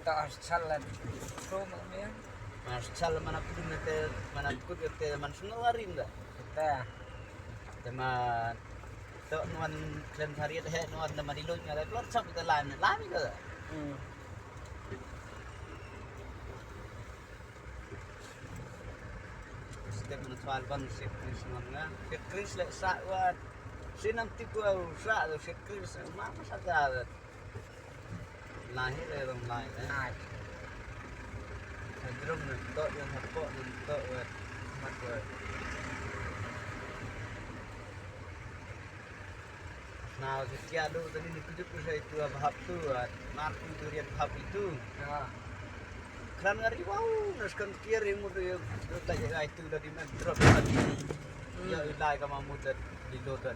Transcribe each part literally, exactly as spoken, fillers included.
Ta archal la. Pro ma me. Archal mana pun te, mana pun te, man sunu arim da. Ta. Te ma to nuan klen sariat he nuan da mari loj ngala klor chap te lan, lan ka. Hmm. Step na twal ban sip ni semang nga. Sip Chris le sa wa. Sinam tipu sa, sip Chris ma ma sa da. Lai hi le rong lai le. Ai. Sa drum ne to yang hapo ne to wa. Mat wa. Na, ki tia do tadi ni kujuk ku sai tu apa hap tu, ah, mar ku tu rian hap itu. Ya. Kran ngari wau, nas kan kiri mu tu ya, tu tak jaga itu dari man drop tadi. Hmm. Ya, ilai ka mamu tu di do tu.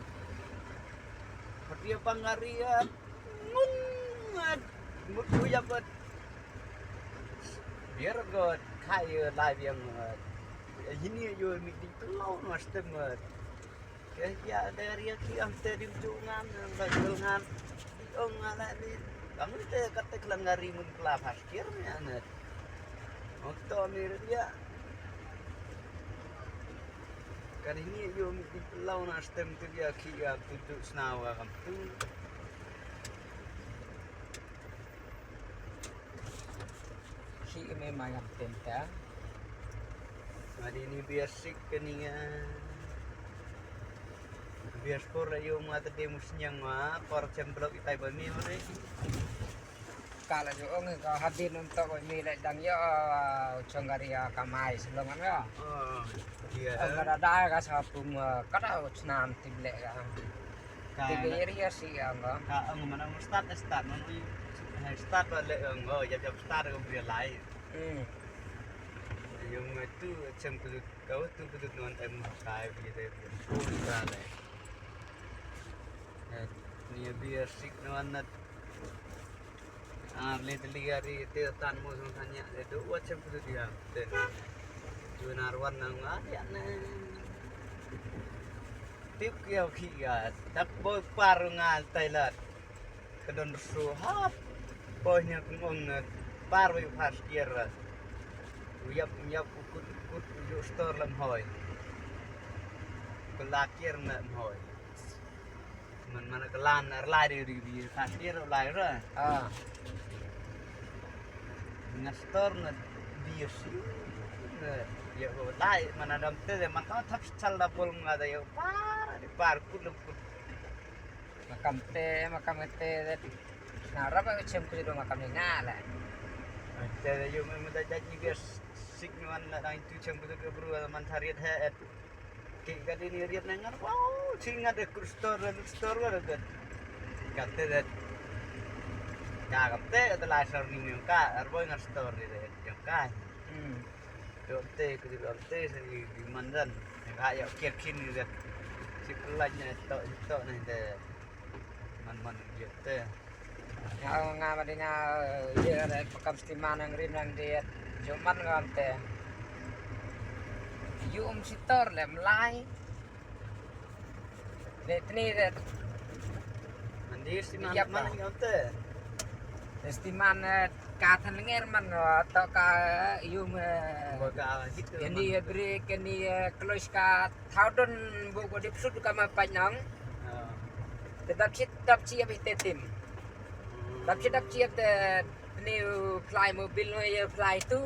Tapi apa ngari ya, mun ngat, mut ku ya pat. Biar ko kai ya lai yang, ah, ini yo mi di tu lau nas tem, ah. Ke ya dari ki am te dim ju ngan, ba ju ngan. Ong ngala ni. Kamu te kate klan ngari mun kla pas kir ni anet. Okto mi ya. Kan ini yo mi di lau na stem tu ya ki ya tu tu snawa kam tu. Shi me ma ngam tem ta. Mari ni biar sik ke ni ya. Biar skor la yo ma te de musnyang ma, kor chem blok itai ba mi ore. Kala jo ong ka hadin untuk ba mi le dang yo, chong gari ya kamai selong ya. Oh, iya. Ong kada da ka sa pum, kada snam tible ka. Ka Tiga area sih ya, enggak. Ka ang mana start, start mana, eh, start balik, enggak, ya, ya, start ke beri lain. Hmm. Yung itu cem kudut, kau tu kudut non em kai beri deh, beri pun balik. Eh, ni biar sik non nat. Ar le teli ari te tan mo song tanya le do wa chem kudu dia te. Ju nar wan na nga dia ne. Tip kiau ki ga tak boy par nga tai lat. Kedon su hap. Boy nya kung ong na par boy pas kier lat. Uyap uyap ukut ukut ujuk stor lam hoi. Kula kier na hoi. Man mana ka lan ar lai de ri ri ka sir lai ra. Ah. Nga stor nga di si. Nga ya ko lai mana dam te man ka thap chal da bol nga da ya par di par kul kul. Makam te, makam te de. Na raba chem ku do makam ni nga la. Te de yo me da jadi bias sik ni man na dang tu chem ku do bru man thariat he. Ki ka dei ni riat na ngan, wow, chi ngan de kur stor, de stor wa de. Ka te de. Ka ka te de lai sor ni ni ka, ar boy ngan stor ni de, yang ka. Hmm. Yo te ku di te sa ni di mandan. Ka ya kier kin ni de. Chi pelaj ni to to ni de. Man man yo te. Nga nga ma dei nga, eh, ye re pakam stiman nang rim nang diet. Juman ngam te. Yu um sitor le mlai. Le tni de. Mandi stiman. Yap, man ngam te. Stiman, eh, ka than nger man, eh, to ka, eh, yu me. Bo ka hit. Keni, eh, break, keni, eh, clutch ka. Thaw don bu ko dip sut ka ma paj nang. Ah. Te dap chit dap chi abi te tim. Dap chit dap chi te ni fly mobil no ye fly tu.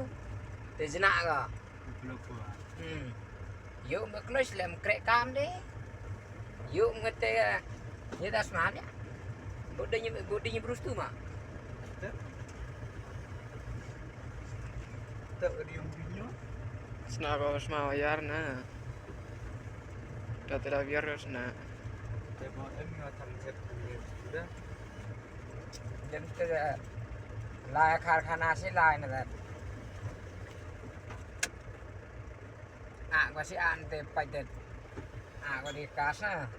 Te jna ga. Belum kuat. Hmm. Yo me clutch lem krek kam de. Yo me te ye das ma ya. Bodde ni bodde ni brus tu ma. Te. Te odi yung binyo. Sna ko sma wayar na. Da te da biar na. Te mo em yo tam chet ni sudah. Dem te la karkhana si la na da. Ah, ko si an te pa de. Ah, ko di kasa.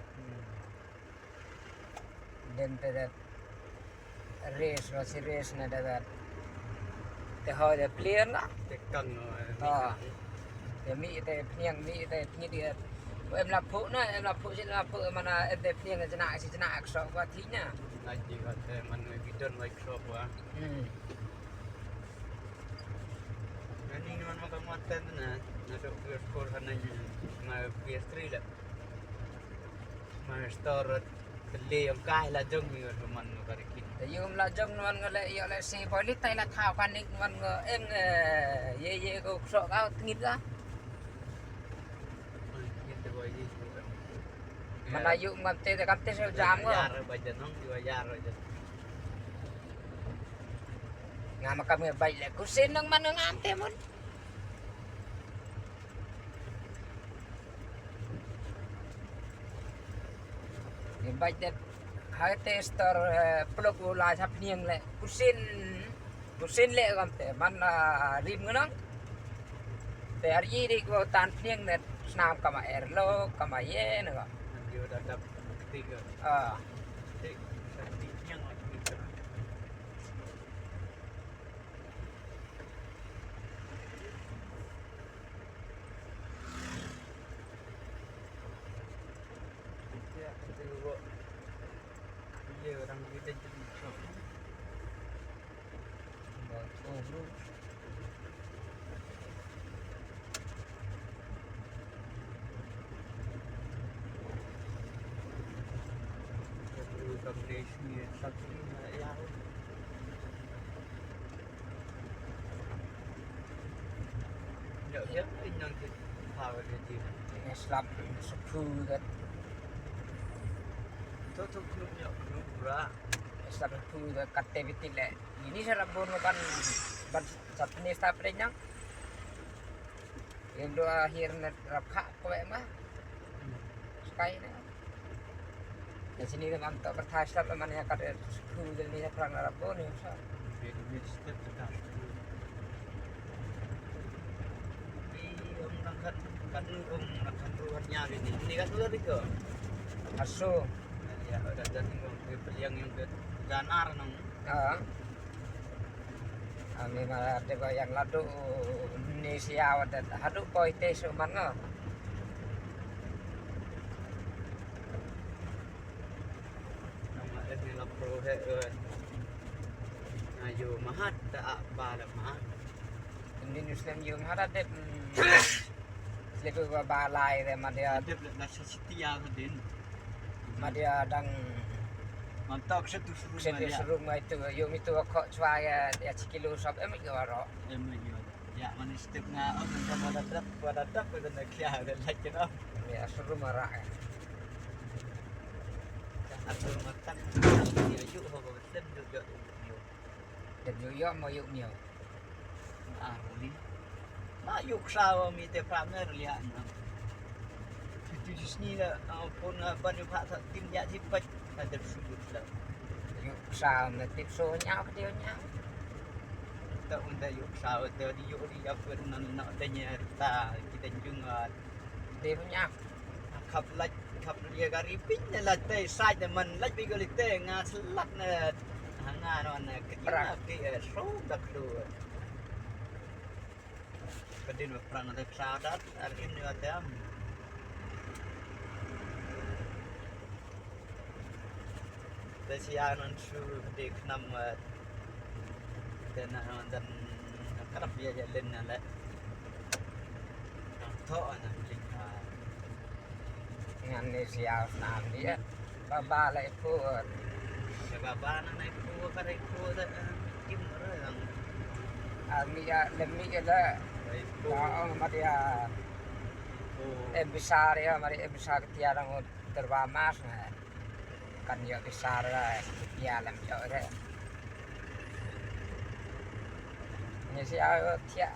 Dem te da. Race, wa si race na da da. Te hoi da player na. Te kang no. Te mi te pniang mi te pni dia. Em la phu na, em la phu si la phu mana em te pniang jna si jna ak so wa thi na. Ai ti wa te man mi bidon wa so wa. Hmm. Ten na, na dok P S four hana ni, ma P S three la. Ma store tele yang kai la jong ni man no kari kin. Te yu la jong nuan ngale yo le si boli tai la thau kanik nuan ngo em nge ye ye ko sok au tngit la. Ni te boi ni. Mana yu ngam te kam te se jam ngo. Yar ba janong yu yar ba janong. Ngam kam nge bai le kusin nang man ngam te mun. Ni baj det ha te store, eh, plok u la sap niang le kusin, kusin le kam te man, ah, rim ngenang. Te ar yi ri ko tan niang ne snam kama erlo kama ye ne ko. Yo da dap tiga. Ah. Tik, tik niang. Slap sepuluh dah. Tu tu klub nyo klub bra. Slap sepuluh dah kate bitik le. Ini sarap bon kan ban satu ni stap renyang. Yang dua akhir net rap kha ko ma. Sky ne. Yang sini kan antok berthai slap man ya kate sepuluh ni prang rap bon ni sa. Ri ong nang kan, kan ong nang kan ruhan nya ni. Ni kan ular iko. Asu. Ya, ada dan ong ke peliang yang ke ganar nang. Ah. Ami ma te ba yang ladu ni sia wa te hadu koi te su man ngo. Nama ini lapro he. Ayo mahat ta apa dah mahat. Ini Muslim yu mahat ada. Lebu ba ba lai de ma dia. Dep le na sa siti ya ka din. Ma dia dang. Mantok sa tu suruh ma dia. Suruh ma itu yu mi tu ko chwa ya ya sikilo sop em yu ro. Em yu. Ya mani step nga o kan ma da dap ba da dap ka na kya da la kya. Ya suruh ma ra. Atur matak ya yu ho ba sem yu yu. Dep yu yu ma yu mi. Ah, uli. Ma yu ksa wa mi te pram ne ria na. Ti ti sni la, ah, pun, ah, ban yu pha sa tim ya ti pat. Ka dep su yu ksa. Yu ksa me tip so nya ka dia nya. Ta un da yu ksa wa te di yu di ya pun nan na da nya ta ki da jung, ah, Dei pynïap. Khap lait, khap ïa ka ri pyn ne lait te, sait ne man lait beit ka lait te, nga slat ne. Ha nga noh ne kti. Prak. Ki, eh, shu da kdu. Ka dei ba prang te ksa dat, ar im ne wa te am. Te sia nan shu dei khnam, eh, te na nan dan karap ïa ïa len na le. Tho na ling ha. Ngan ni sia nan dia. Ba ba le pu. Ba ba na na pu ka re pu da, eh, kim re lang. Ami ya le mi ya le. Pu. Ah, oh, ma dia. Pu. Em besar ya, mari em besar ke tiada ngut. Terbamas na. Kan ïoh ki sar la, ki pia lam ïoh re. Ni si a thiah.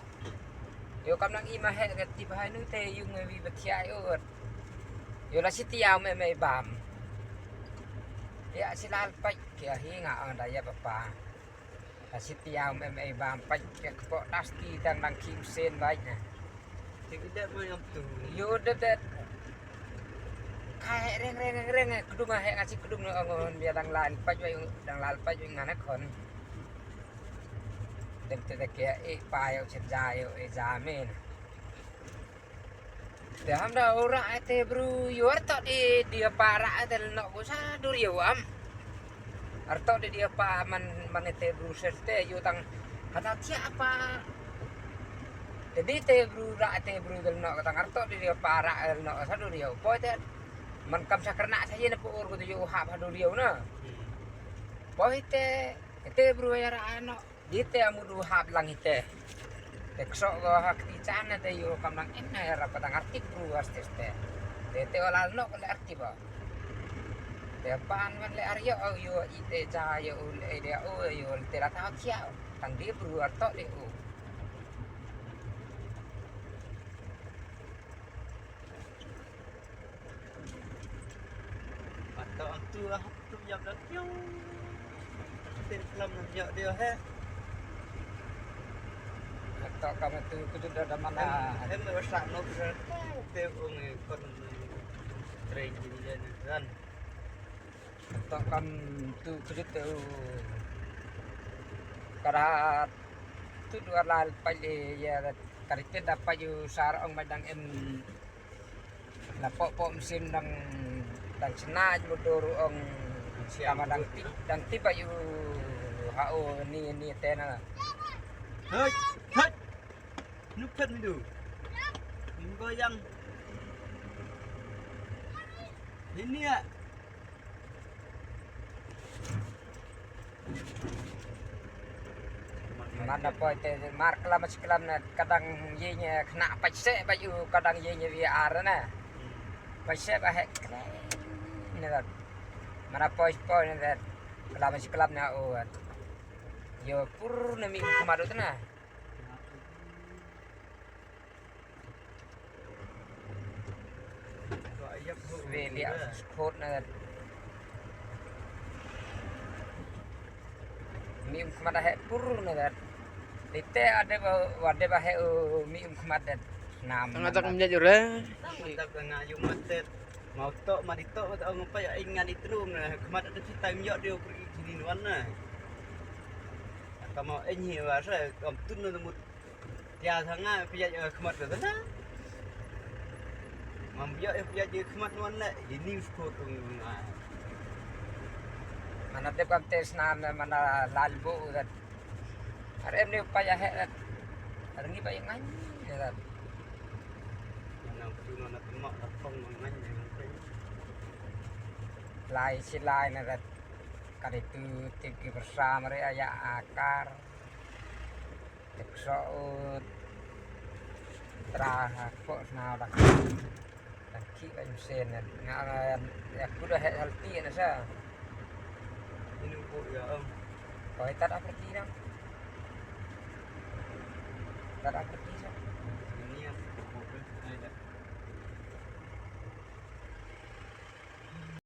Ïoh kam nang i ma he ka tip hai nu te ïoh ngi wi ba thiah ïoh. Ïoh la si tiaw me me bam. Ïa si lal pai ki hi nga ang da ïa ba pa. Ka siti ïa me me bam pait ke kpoh dusty tang dang khim sen bai na. Te ki dep ma ïam tu. Ïoh dep dep. Kai reng reng reng reng kdung ah he nga si kdung no ngon bia dang lan pait bai dang lal pait bai ngan khon. Dem te te ke e pa ïoh chen ja ïoh e ja me na. Te ham da ora ai te bru yor ta di dia pa ra ai te nok ko sa dur yo am. Ar ta di dia pa man man te bru ser te yo tang hata sia pa. Te di te bru ra te bru dal no kata ngarto di rio para el no sa du rio. Poi te man kam sa kerna sa ye na pu ur ko du yo hap ha du rio na. Poi te te bru ya ra no. Di te amu du hap lang ite. Te kso go ha kti chan na te yo kam lang em na ya ra kata ngarti bru as te te. Te te ola no ko le arti ba. Te pan man le ar yo o yo ite ja yo u le de o yo te ra ta kia. Tang di bru ar to de o. Ato ang tu ah tu yap dak yo. Tin klam yo dia he. Ato kam tu kudu da da mana. Em em sa no ke te ung kon train di dia ni kan. Ato kam tu kudu tu. Kada tu dua lal pali ya karitet dapat ju sar ong madang em. Na pok pok mesin dang dang senaj mudur ong. Siang kama dang tip dang tip ayu hao ni ni tena. Hei, hei. Nupet ni du. Goyang. Ini ya. Mana poi te mar klam mas klam na kadang ye nya kena pach se baju kadang ye nya V R na. Pach se ba he kre. Ni rat. Mana poi poi ni rat. Klam mas klam na o. Yo pur na mi kemadu tu na. Veli a khot na. Mi um khmat a he pur na dat. Lite ade ba wade ba he u mi um khmat dat. Nam. Tang ajak mnya jure. Tang ajak nga yu mat det. Mau tok ma di tok ma tok ngapa ya ingan itu na khmat ada kita mi yok dia pergi sini nuan na. Ka mau enyi wa sa kam tun na mut. Tia sanga pia je khmat ka na. Mam pia pia je khmat wan le ini usko tung na. Mana tep kam tes na mana lal bo dat. Are em ne pa ya he dat. Are ngi pa yang ngai dat. Mana tu na temak lapong ngai ngai. Lai si lai na dat. Kali tu tip ki bersama re aya akar. Tek so ut. Tra ko sna dak. Dak ki ba mesen nga ya kuda he healthy na sa. Ini ko ya om. Ko tat apa ki na? Tat apa ki sa?